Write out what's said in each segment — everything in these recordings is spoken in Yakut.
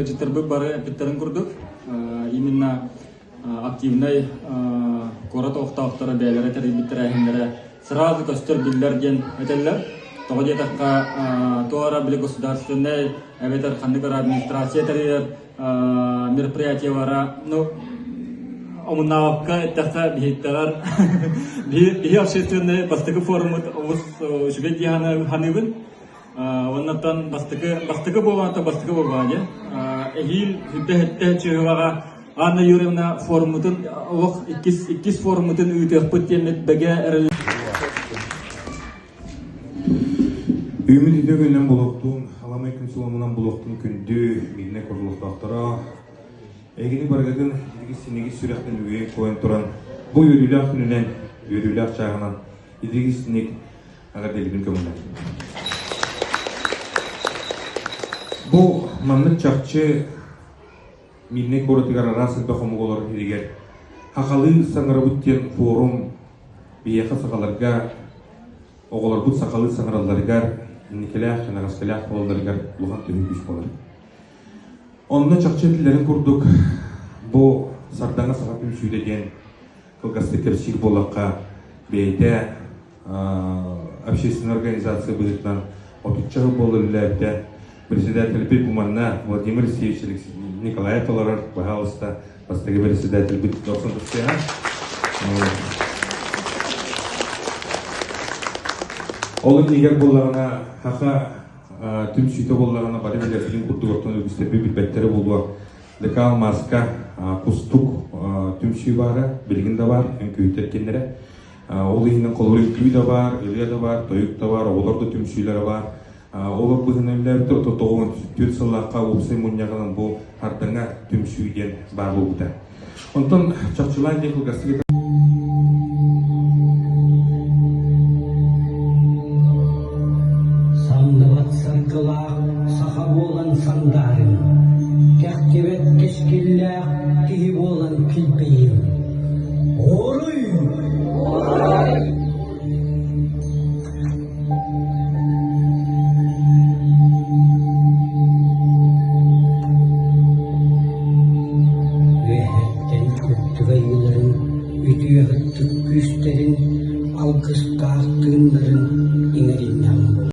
Ыалдьыттарбыт бары эппиттэрин курдук, именно активнай куорат олохтоохторо бэйэлэрэ тэрийбит тэрээһиннэрэ сразу көстөр биллэр диэн этэллэр. Тоҕо диэтэххэ, туох эрэ били государственнай эбэтэр ханнык эрэ администрация тэрийэр мероприятиелара, ну, омуннаабакка эттэххэ, биһиттэрэр биһи общественный бастакы форуммут олус үчүгэй дии саныыбын. Оннуттан бастакы бастакы буолаата бастакы буолбаҕа диэн. Эһиил сүүрбэ чыһылаҕа Анна Юрьевна форуммутун олох иккис иккис форуммутун ыытыахпыт диэммит бэгэ эрэл Үүммүт үтүө күнүнэн буолуохтун, аламай күн суолунан буолуохтун күндү миинэ курулуохтаахтара. Эһигини барыгытын итигис-синигис сүрэхтэн үүйэн койон туран, бу үөрүүлээх күнүнэн, үөрүүлээх чааһынан итигис-синик эҕэрдэлиибин көҥүллээн. Бу маннык чахчы Миирнэй куоратыгар араас элбэх омук олорор сиригэр Хахалыы саҥарабыт диэн форум биһиэхэ сахаларга оҕолорбут сахалыы саҥаралларыгар, инникилээх, кэнэҕэскилээх буолалларыгар улахан төһүү күүс буолар. Онно чахчы этиллэрин курдук бу Сардаҥа саха түмсүүтэ диэн кылгастык кэпсиир буоллахха, бэйэтэ общественная организация быһыытынан отучча сыл буола үлэлээбитэ. Председательбит бу манна Владимир Алексеевич Николаев олорор, пожалуйста, бастакы председательбит Дохсон Тустыаха. Ол иннигэр буоллаҕына, хаха түмсүүтэ буоллаҕына бары билэрбитин курдук оттон үгүстэрбит билбэттэрэ буолуо. Лекал маска кустук түмсүү баара, билигин да баар, үҥкүүһүттэр кинилэрэ. Ол иһинэн холобур үҥкүү да баар, ырыа да баар, тойук да баар, оҕолор да түмсүүлэрэ баар. Олор быһынан үлэлээбиттэр, 94 сыллаахха уопсай мунньаҕынан бу Хардаҥа түмсүү диэн баар буолбута. Онтон чахчылаан диэн кылгастык Самныбат саргылаах саха буолан сандаарыҥ, кэхтибэт кэскиллээх киһи буолан килбэйиҥ. Уруй! Үөһэттэн үрдүк айыыларын үтүө ытык күүстэрин алгыстаах тыыннарын иҥэриннэҕим.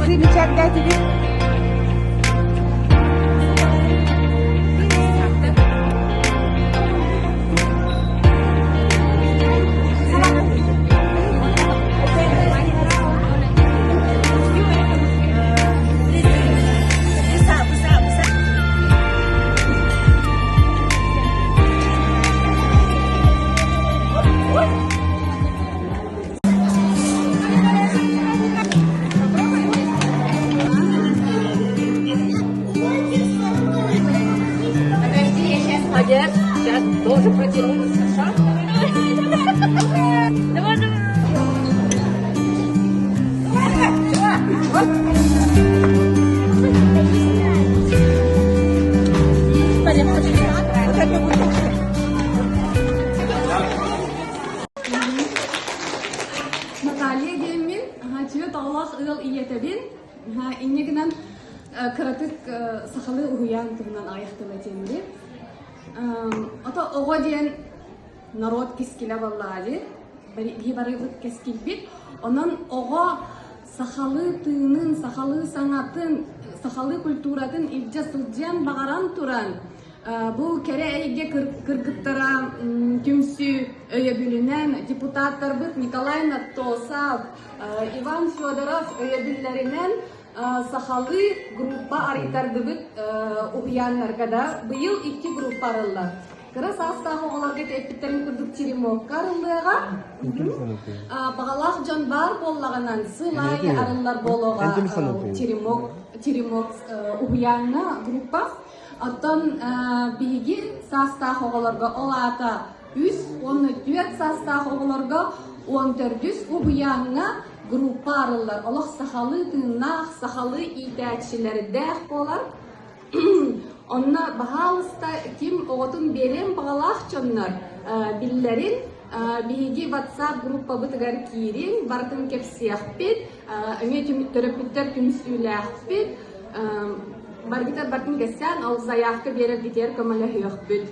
Примечательный. Подожди, я сейчас Молодец. Сейчас должен протянуть. Хорошо? Давай, давай. Наталья диэммин, түөрт оҕолоох ыал ийэтэбин. Инньэ гынан кыратык сахалыы уһуйаан туһунан аҕыйах тыл этиэммин. Ото оҕо диэн норуот кэскилэ буоллаҕа дии. Биһи барыбыт кэскилбит. Онон оҕо сахалыы тыынын, сахалыы саҥатын, сахалыы культуратын илдьэ сылдьыан баҕаран туран, бу кэрэ эйгэ кыргыттара түмсүү өйөбүлүнэн депутаттарбыт Николай Наттосов, Иван Федоров өйөбүллэринэн сахалыы группа арыйтардыбыт уһуйааннарга да быйыл икки группа арыллар. Кыра саастаах оҕолорго эппиттэрин курдук теремокка арыллыаҕа. Баҕалаах дьон баар буоллаҕынан сыл аайы арыллар буолуоҕа теремок, теремок уһуйааҥҥа группа. Оттон биһиги саастаах оҕолорго ол аата үс уонна түөрт саастаах оҕолорго 14-үс уһуйааҥҥа группа арыллар. Олох сахалыы тыыннаах, сахалыы иитээччилэрдээх буолар. Онно баһаалыста ким оҕотун биэриэн баҕалаах дьоннор биллэрин биһиги WhatsApp группабытыгар киириҥ, барытын кэпсиэхпит, эмиэ төрөппүттэр түмсүүлээхпит, баргытар бартын кэпсээн, ол заявка биэрэргитигэр көмөлөһүөхпүт.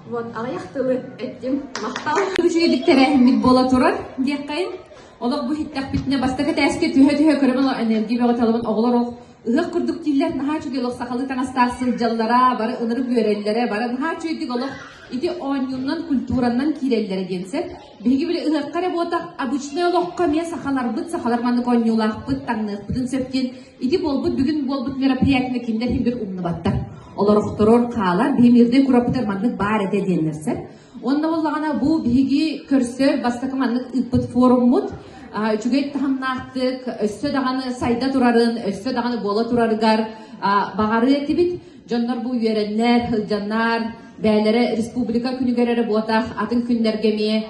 Вот аҕыйах тылы эттим. Махтал. Үчүгэйдик тэрээһиммит буола турар диэххэйин. Олох бу иһиттэхпитинэ бастакы этээскэ түһэ-түһэ көрөбүн энергия бөҕө талабын оҕолор ол ыһыах курдук дииллэр наһаа үчүгэй олох сахалыы таҥастаах сылдьаллара, бары ынырык үөрэллэрэ, бары наһаа үчүгэйдик олох ити оонньуунан, культуранан киирэллэрэ диэн сөп. Биһиги били ыһыахха эрэ буотах, обычнай олоххо эмиэ сахаларбыт, сахалар маннык оонньуулаахпыт, таҥныахпытын сөп диэн ити буолбут бүгүн буолбут мероприятиены кинилэр иһин бир умнубаттар. Олорохторор хаалар, биһи мирдэй кураппытар маннык баар этэ диэннэр сөп. Уонна буоллаҕына бу биһиги көрсөр бастакы маннык ыыппыт форуммут үчүгэй таһымнаахтык өссө даҕаны сайда турарын, өссө даҕаны буола турарыгар баҕарыа этибит. Дьоннор бу үөрэннэр, сылдьаннар, бэйэлэрэ республика күнүгэр эрэ буотах, атын күннэргэ эмиэ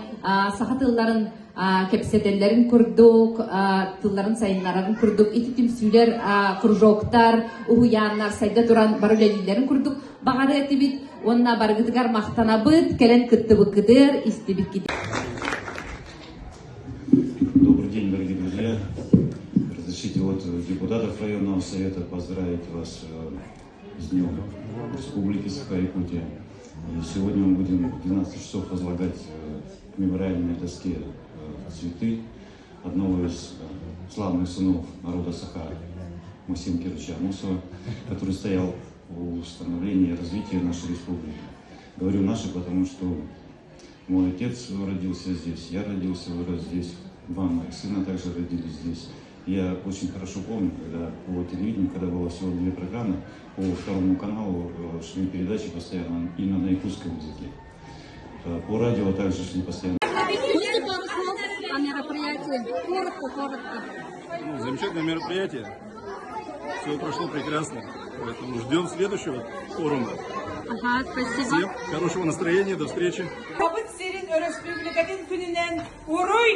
саха тылларын кэпсэтэллэрин курдук, тылларын сайыннарарын курдук, ити түмсүүлэр, кружоктар, уһуйааннар сайда туран бары үлэлииллэрин курдук баҕарыа этибит уонна барыгытыгар махтанабыт, кэлэн кыттыбыккытыгар, истибиккитигэр. Добрый день, дорогие друзья. Разрешите от депутатов районного совета поздравить вас с Днем Республики Саха-Якутия. И сегодня мы будем в 12 часов возлагать к мемориальной доске цветы одного из славных сынов народа Саха Максима Кировича Амосова, который стоял у становления и развития нашей республики. Говорю нашей, потому что мой отец родился здесь, я родился, вырос здесь, два моих сына также родились здесь. Я очень хорошо помню, когда по телевидению, когда было всего две программы, по второму каналу шли передачи постоянно именно на якутском языке. По радио также шли постоянно. Можете пару слов о мероприятии? Коротко, коротко. Ну, замечательное мероприятие. Все прошло прекрасно. Поэтому ждем следующего форума. Ага, спасибо. Всем хорошего настроения, до встречи. Сахабыт сирин өрөспүүбүлүкэтин күнүнэн уруй!